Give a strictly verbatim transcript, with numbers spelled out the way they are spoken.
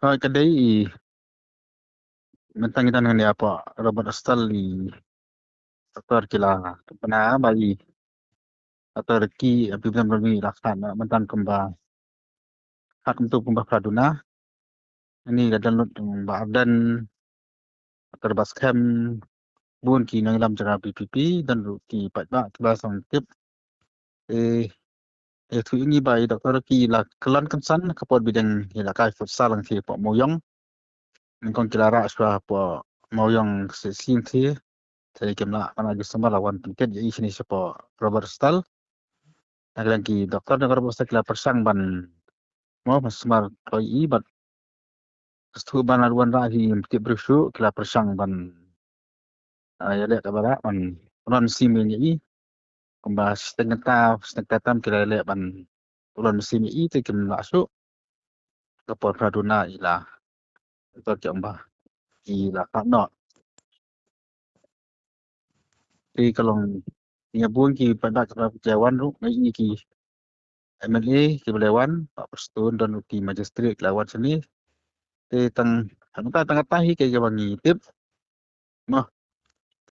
Hooid, ka dei i mynta ngi don hangne hapoh Robert Hospital i doktor ki la pynbna ba i doktor Ricky Abibraham Rami la khad noh mynta kumba, khad kumto kumba phra duna. Hangne la don lut Bah Ardent, doktor Bah Skhem, bun ki nongïalam jong ka V P P, don ruh ki paidbah kiba sngewtip. Te, te ïathuh ïa ngi ba i doktor Ricky la kyllon kynsan ka por ba i dang ïalehkai futsal hangtei hapoh Mawiong. Nyngkong ki la rah shuwa hapoh Mawiong shisien te, te kim lah ban ai jingmut ba la wan pynkit ïa i shane shapoh Robert Hospital. Na ka liang ki doktor na ka Robert Hospital ki la pyrshang ban, mo, ban sumar kloi ïa i bad ka sdang ban la wan rah hi, ym tip briew shuh, ki la pyrshang ban, ah, ïaleh kaba lah ban pynlong mynsiem ïa i. Kumba shiteng kynta, shiteng kynta tam ki la ïaleh ban pynlong mynsiem ïa i te kim lah shuh. Ka por phra duna i la, i la khad noh. Te ka long, ïa bun ki paidbah kiba la wan ruh, nga ïohi ki M L A kiba la wan, Bah Prestone, don ruh ki magistrate ki la wan shane. Te tang, hangta tang kata hi kaei kaba ngi tip. Mo,